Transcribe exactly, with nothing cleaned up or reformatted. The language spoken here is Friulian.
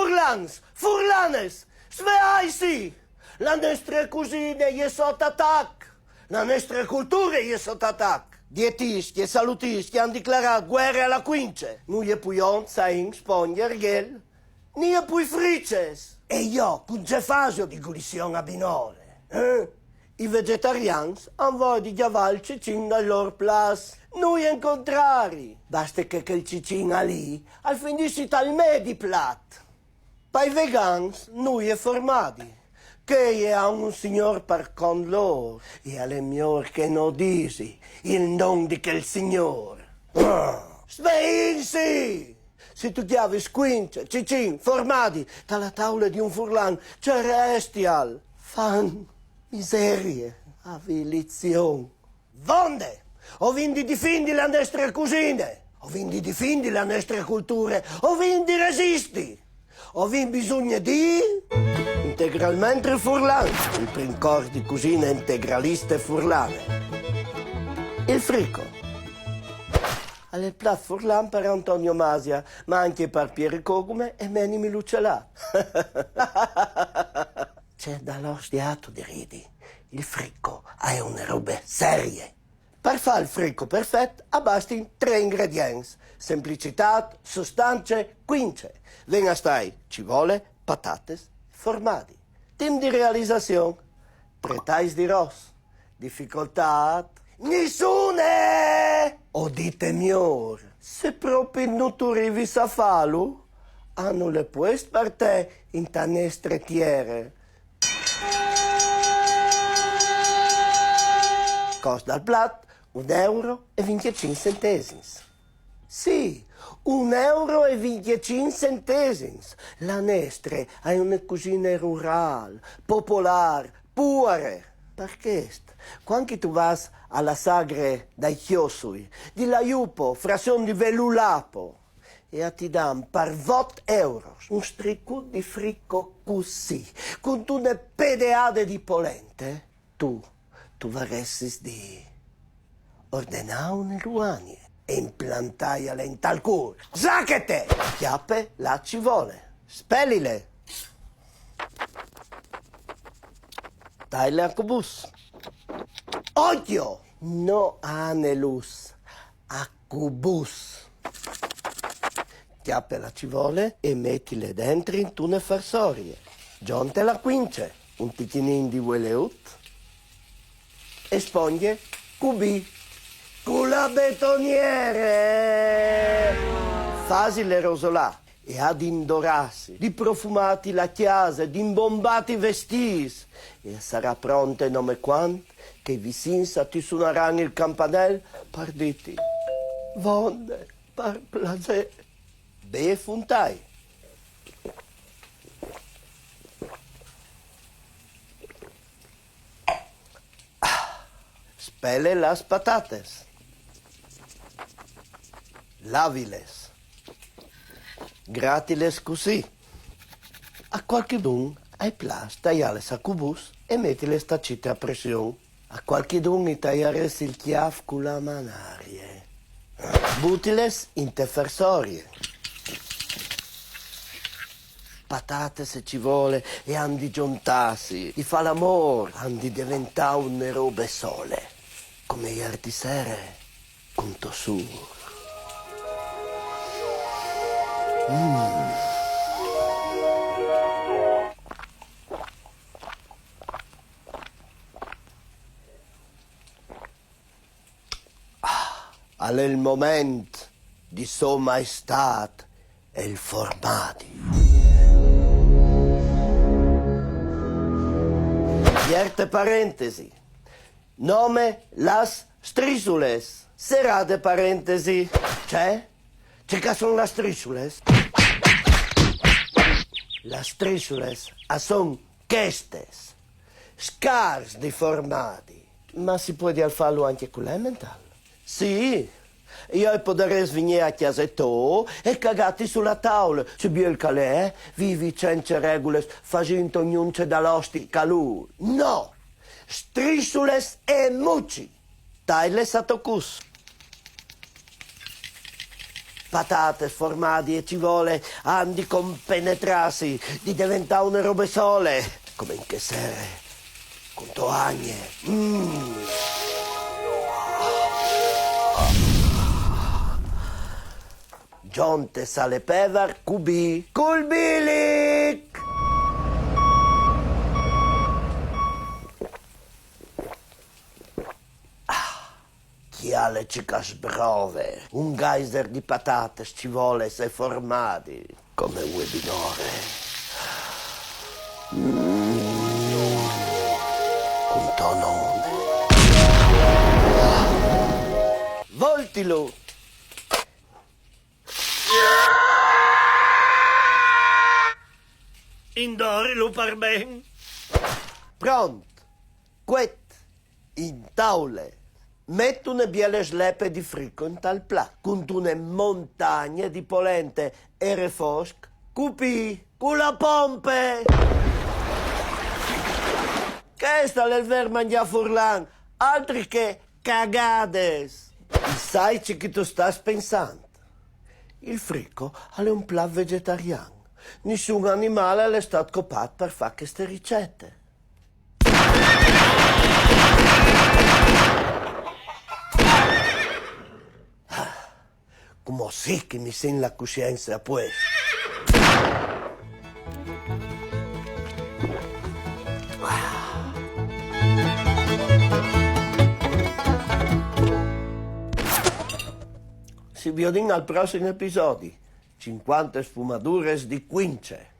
Furlans, furlanes, sveaitsi! La nestre cusine e je sot atac! La nestre culture e je sot atac! Dietisti e salutisti a àn declarât vuere a la cuince. Nuie puions saìn spongjer ghel nie pui frices. E jo, cun ce fasio di gulizion a binore? Eh? I vegetarians a àn voie di gjavâ il cicin dai lôr plats. Nuie in contrari. Baste che chel cicin alì al finissi tal mê di plat. Pai vegans nuie formadi. Chei a àn un signôr par cont lôr, e al è miôr che no disi il non di chel signôr. Ah! Sveintsi! Se tu gjavis cuince, cicin, formadi da la taule di un furlan, ce restial? Fam, miserie, avilizion. Vonde! O vin di difindi la nestre cusine, o vin di difindi la nestre culture, o vin di resisti, o vin bisugne di... Integralmentri furlan, il prin cors di cusine integraliste furlane. Il frico. Al è il plat furlan par Antonio Masia, ma ancje par Pieri Cogume e Meni Milucelât. Ce dà l'ostie, tu, di ridi. Il frico al è une robe serie. Par fâ il frico perfet a bastin trê ingredients: semplicitât, sostance, cuince. Ven a stâi, ci vole patates e formadi. Timp di realizazion: trê tais di ros. Dificoltât? Nissune! O dite miôr, se propit no tu rivis a fâlu, a nol è puest par te inte nestre tiere. Cost dal plat, un euro e vincjecinc centesims. Sì, un euro e vincjecinc centesims. La nestre e je une cusine rurâl, popolâr, puare. Par chest, cuant che tu vâs a la sagre dai Cjossui, di la Jupo, frazion di Velulapo, e a ti dan par vot euros un stricut di frico cussì, cuntune pedeade di polente, tu, tu varessis di ordenâ une ruanie e implantâjale intal cûl. Zachete! Cjape la civole, spelile. Taile a cubus. Ocjo! No a anelus, a cubus. Cjape la civole e metile dentri intune farsorie. Zonte la cuince, un tichinin di vueleut e spongje cubì cu la betoniere. Fasile rosolâ e adindorâsi, di profumâti la cjase, di imbombâti i vestîts, e sarà pronte nome cuant che i vicins a ti sunaran il campanel par dîti: vonde, par plasê, befuntai. Spele las patates. Laviles. Gratiles cussì. A cualchidun i plâs taiâles a cubus e metiles tacite a pression. A cualchidun i taiarès il cjâf cu la manarie. Butiles inte farsorie. Patates e civole e a àn di zontâsi, di fâ l'amôr, a àn di deventâ une robe sole, come ier di sere cun to sûr. Mm. Ah, al è il moment di Sô Maestât il formadi. Vierte parentesi. Nome las strissules. Serade parentesi. Ce? Ce che a son las strissules? Las strissules a son chestes. Scars di formadi. Ma si puedial fâlu ancje cul Emmental? Sì, jo i podarès vignî a cjase tô e cagâti su la taule, ce biel che al è, eh? Vivi cence regules, fasint ognun ce dal osti che al vûl. No! Strissules e muci! Tailes a tocs. Patate, formadi e civole han di compenetrarsi, di deventare une robe sole, come in chê sere, con tô agne. Mm. Gjonte sal e pevar, cubì, cul bilic! Cjale ce che sbrove, un geyser di patates, civoles e formadi, come vuê binore. Mm, cun tô nome. Voltilu! Indorilu par ben. Pront, cuet, in taule. Met une biele slepe di frico intal plat, cuntune montagne di polente e refosc, cupì, cu la pompe. Chest al è il vêr mangjâ furlan, altri che cagades. Sai ce che tu stâs pensant? Il frico al è un plat vegetarian. Nissun animâl al è stât copât par fâ cheste ricete. Cumò sì che mi sint la cussience a puest. Si viodìn al prossim episodi. Cincuante sfumadures di cuince.